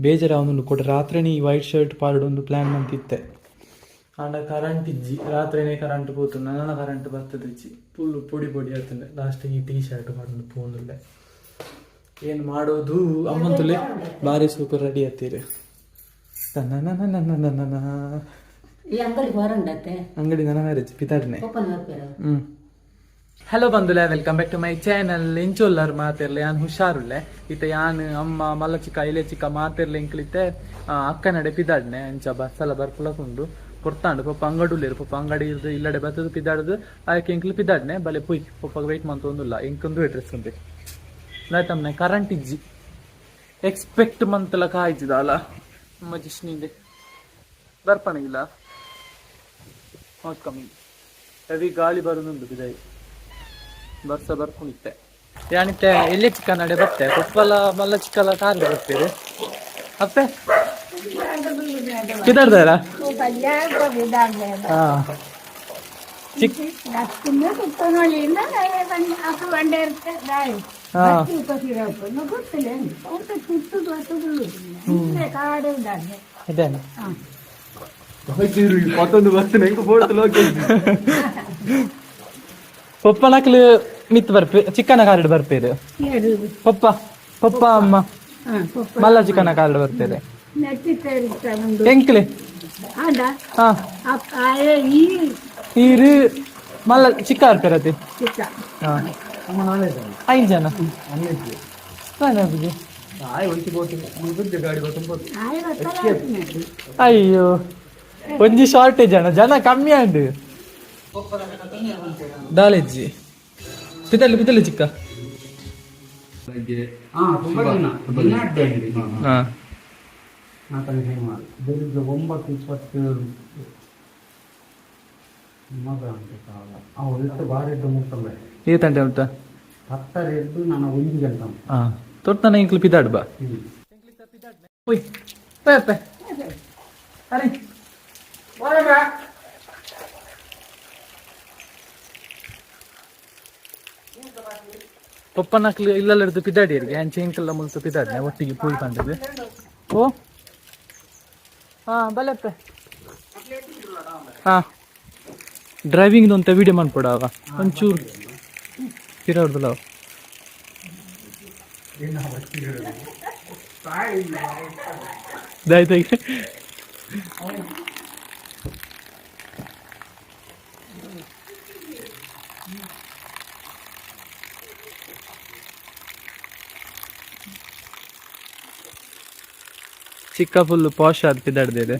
ಬೇಜಾರಾವೊಂದುಂಡು ಕೊಡ ರಾತ್ರೆನೇ ಈ white shirt ಪಾಡೊಂದು ಪ್ಲ್ಯಾನ್ ಮಂತಿತ್ತೆ. ಆಂಡ ಕರೆಂಟ್ ಇಜ್ಜಿ, ರಾತ್ರೆನೇ ಕರೆಂಟ್ ಪೋತು, ನನ್ನ ಕರೆಂಟ್ ಬರ್ತದಿಜ್ಜಿ. ಫುಲ್ ಪೊಡಿ ಪೊಡಿ ಆತಂಡೆ. ಲಾಸ್ಟ್ ಈ ಟೀ ಶರ್ಟ್ ಪಾಡೊಂದು ಪೋಂದುಲ್ಲೆ. ಏನು ಮಾಡೋದು? ಅಮ್ಮಂತುಲೆ ಬಾರಿ ಸೂಪರ್ ರೆಡಿ ಆತೀರಿ. ಈ ಅಂಗಡಿ ಹೊರಂಡತ್ತೆ. ಅಂಗಡಿ ನನ್ನ ಮ್ಯಾರೇಜ್ ಪಿತಾಡ್ನೆ. ಓಪನ್ ಮಾಡ್ತಾರೆ. ಹ್ಮ್. ಹಲೋ ಬಂದುಲೆ, welcome back to my channel. ಇಂಚೊಲ್ಲರ್ ಮಾತಿರ್ಲೆ? ಯಾನ್ ಹುಷಾರುಲ್ಲೆ. ಇತ್ತೆ ಯಾನ್ ಅಮ್ಮ ಮಲ್ಲ ಚಿಕ್ಕ ಇಲೆ ಚಿಕ್ಕ ಮಾತಿರ್ಲೆ ಇಂಕ್ಲಿತ್ತೆ ಅಕ್ಕ ನಡೆ ಪಿದಾಡ್ನೆ. ಅಂಚ ಬಸ್ಸಲ ಬರ್ಪುಲಕುಂಡು ಪೊರ್ತಾಂಡು. ಪೊಪ್ಪ ಅಂಗಡಿ ಉಲ್ಲೇರು, ಪೊಪ್ಪ ಅಂಗಡಿ ಇರ್ದು ಇಲ್ಲಡೆ ಬತ್ತದು ಪಿದಾಡುದು. ಆಯ್ಕೆ ಇಂಕ್ಲು ಪಿದಾಡ್ನೆ. ಬಲೆ ಪುಯ್, ಪೊಪ್ಪಗೆ ವೆಯ್ಟ್ ಮಂತೊಂದುಲ್ಲ. ಇಂಕೊಂದು ಡ್ರೆಸ್ ಉಂಟು ತಮ್ಮನೆ. ಕರೆಂಟ್ ಇಜ್ಜಿ, ಎಕ್ಸ್ಪೆಕ್ಟ್ ಮಂತಲ ಕಾಯ್ಜಿದಾಲ. ನಮ್ಮ ಜಿಷ್ಣಿಂದೆ ಬರ್ಪಣಿಗಿಲ್ಲ, not coming. Heavy ಗಾಳಿ ಬರುದುಂಡು, ಬಿದಾಯಿ ಬರ್ಸ ಬರ್ಕೊಂಡಿತ್ತೆ. ಯಾನಿತ್ತೆ ಎಲ್ಲಿ ಚಿಕ್ಕ ನಡೆ ಬತ್ತೆ. ಕೊಪ್ಪಲ ಮಲ್ಲ ಚಿಕ್ಕಲ ಕಾರ್ ಬರ್ತೀರಿ. ಅಪ್ಪೆ ಕಿದಾಡ್ದಾರ? ಹಾ, ಚಿಕ್ಕ ಹಾ. ಇದೇನು? ಪೊಪ್ಪನಕ್ಲು ಮಿತ್ ಬರ್ಪೆ, ಚಿಕ್ಕನ ಕಾರ್ಡ್ ಬರ್ಪೇರು. ಪಪ್ಪ ಪಪ್ಪ ಅಮ್ಮ ಮಲ್ಲ ಚಿಕ್ಕನ ಕಾರ್ಡ್ ಬರ್ಪೇರು. ಎಂಕ್ಲೆ? ಹಾ, ಈರು ಮಲ್ಲ ಚಿಕ್ಕ ಬರ್ಪೇರತಿ. ಹಾ, ಐದು ಜನ ತಾನೇ. ಅಯ್ಯೋ, ಒಂಜಿ ಶಾರ್ಟೇಜ್ ಅಣ್ಣ, ಜನ ಕಮ್ಮಿ ಆಂಡ್ ದಾಲೆಜ್ಜಿ. ಪಿತಲ್ಲಿ ಪಿತಲ್ಲಿ ಚಿಕ್ಕ. ಹಾ. ಬೆಳಿಗ್ಗೆ 9:27 ಮಗ ಅಂತ ಅವು ಇಟ್ಟು ಬಾರಿದ್ದು ಮುಟ್ಟಂಬೆ. ಈ ತಂಟೆ ಉಂಟಾ? 10ರ ಹಿಡ್ದು ನಾನು 1 ಗಂಟೆ. ಹಾ, ತೊಟ್ಟನ ಇಂಕ್ಲು ಪಿದಾಡ್ ಬಾ. ಉಯ್ ಪೇ ಅರೆ. ಪಪ್ಪನಕ್ಲು ಇಲ್ಲೆಲ್ಲ ಹಿಡ್ದು ಪಿದಾಡಿಯರಿಗೆ ಅಂಚೆ ಇಂಕೆಲ್ಲ ಮುಲ್ತು ಪಿದಾಡ್ನೆ ಒಟ್ಟಿಗೆ ಪೂಲ್ ಕಂಡದ್ದು. ಓ ಹಾ, ಬಲಪ್ಪೆ. ಹಾ, ಡ್ರೈವಿಂಗ್ ಅಂತ ವಿಡಿಯೋ ಮಾಡ್ಕೊಡವ ಒಂಚೂರು ತಿರೋಡ್ದಲ್ಲ. ದಾಯ್ ಚಿಕ್ಕ ಫುಲ್ ಪಾಶ್ ಆದ್ ಪಿದಾಡ್ದಿದೆ.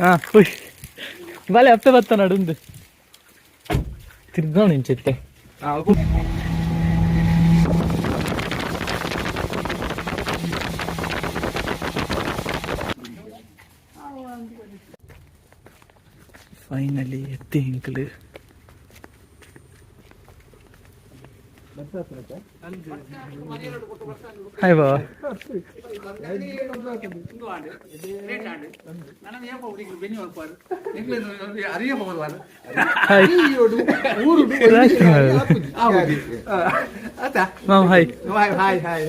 ಹಾ, ಉಯ್ ಬಲೆ ಅಪ್ಪೆ ಬತ್ತ ನಡುಂದು ತಿರ್ಗೋಣ ಇಂಚಿತ್ತೆ. ಫೈನಲಿ ಎತ್ತಿ ಇಂಕ್ಲು. ಹಾಯ್ ಬಾವ. Hi ma'am, hi. Hi hi hi.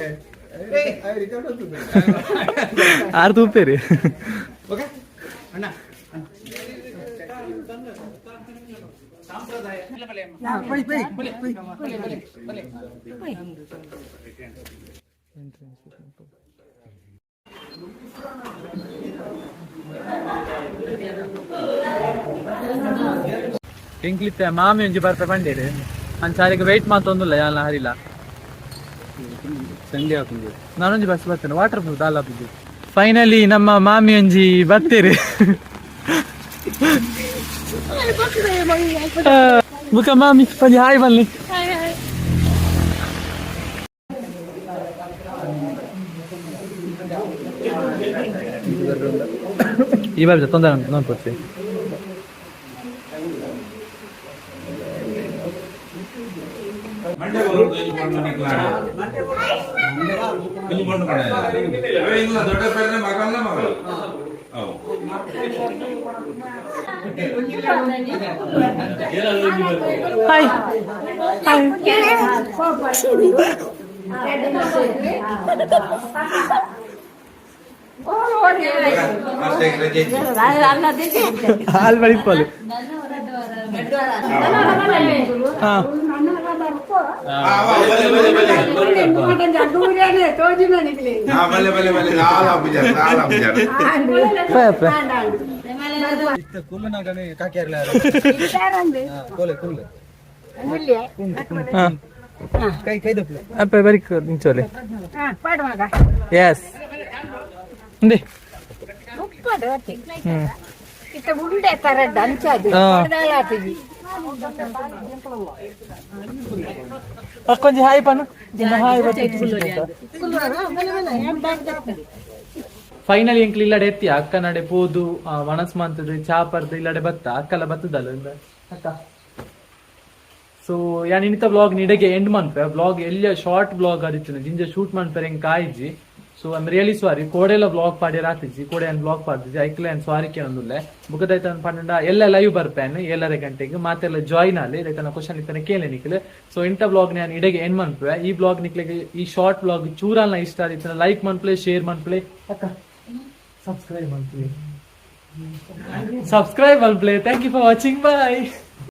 ಆರು ತೂಪೇರಿ. ಓಕೆ ಅಣ್ಣ. ಎಂಕ್ಲಿತ್ತೆ ಮಾಮಿ ಒಂಜಿ ಬರ್ಪೆ ಬಂಡೇರು. ಅಂಚಾರಿಗೆ ವೆಯ್ಟ್ ಮಾತೊಂದುಲ್ಲ ಯಾಲ ಹರಿಲ್ಲ. ಸಂಡೆ ಹಾಕೊಂಡು. ನಾನೊಂಜಿ ಬಸ್ ಬರ್ತೇನೆ. ವಾಟರ್ ಪ್ರೂಫ್ ದಾಲ. ಫೈನಲಿ ನಮ್ಮ ಮಾಮಿ ಒಂಜಿ ಬರ್ತೀರಿ. ಮುಖ ಮಾಮಿ ಒಂಜಿ ಹಾಯ್ ಬನ್ನಿ. ಈ ಬಾರಿ ತೊಂದರೆ ನೋಡ್ಕೊಡ್ತೀವಿ. ದೊಡ್ಡ ಮಗಲ್ಲ ಮಗಳು ಅವು. ಹಾಯ್. ಹಾಲ್ ಬಳಿಪ್ಪಲು. ಹಾ. ಬಲೆ ಬಲೆ ಬಲೆ, ನಾಲ್ ಪೂಜಾರ, ನಾಲ್ ಪೂಜಾರ. Pay pay. ಹಾ. ಅಪ್ಪೆ ಬರಿ ನಿಂಚೋಲೆ. ಎಸ್, ಹಿಂದೆ. ಹ್ಮ್. ಉಂಡೆ ತರಡ್ಡ ಅಂಚಾದು. ಹಾ. ಅಕ್ಕೊಂಜಿ ಹಾಯ್ ಪನು, ಹಾಯ್. ಫೈನಲಿ ಎಂಕ್ಲು ಇಲ್ಲಡೆ ಎತ್ತಿ ಅಕ್ಕ ನಡೆ ಪೋದು ವಣಸ್ ಮಂತದ ಚಾ ಪರ್ದು ಇಲ್ಲಡೆ ಬತ್ತ. ಅಕ್ಕಲ ಬತ್ತದಲ್ಲ ಇಂದ ಅಕ್ಕ. ಸೊ ಯಾನ್ ಇನ್ನಿತ ಬ್ಲಾಗ್ ನಿಡೆಗೆ ಎಂಡ್ ಮನ್ಪೆ. ಬ್ಲಾಗ್ ಎಲ್ಲಿಯ ಶಾರ್ಟ್ ಬ್ಲಾಗ್ ಆದಿತ್ತು, ಜಿಂಜ ಶೂಟ್ ಮನ್ಪೆರೆ ಎಂಕ್ ಆಯ್ಜಿ. ಸೊ I'm really sorry. ಕೋಡೆಲ ಬ್ಲಾಗ್ ಪಾಡ್ಯರ ಆತಿಜಿ, ಕೋಡೆ ಏನ್ ಬ್ಲಾಗ್ ಪಾಡ್ದಿಜಿ, ಐಕ್ಲೆ ಏನ್ ಸಾರಿ ಕೇಳೊಂದುಲ್ಲೆ. ಬುಕ್ಕದೈತ ಪಂಡ ಎಲ್ಲ ಲೈವ್ ಬರ್ಪೇನ್ 7:30 ಗಂಟೆಗೆ, ಮಾತೆಲ್ಲ ಜಾಯಿನ್ ಆಲಿ. ರೈತನ ಕ್ವಶನ್ ಇತ್ತನೆ ಕೇಳಿ ನಿಕ್ಲೆ. ಸೊ ಇಂಥ ಬ್ಲಾಗ್ ನಾನು ಇಡೆಗೆ ಎಂಡ್ ಮನ್ಪೆ. ಈ ಬ್ಲಾಗ್ ನಿಕ್ಲೆಗೆ, ಈ ಶಾರ್ಟ್ ಬ್ಲಾಗ್ ಚೂರಲ್ನ ಇಷ್ಟ ಆದಿತ್ತು, ಲೈಕ್ ಮನ್ಪ್ಲೆ, ಶೇರ್ ಮನ್ಪ್ಲೆ. ಅಕ್ಕ, ಸಬ್ಸ್ಕ್ರೈಬ್ ಮನ್ಪ್ಲೆ, ಸಬ್ಸ್ಕ್ರೈಬ್ ಮನ್ಪ್ಲೆ. Thank you for watching, bye.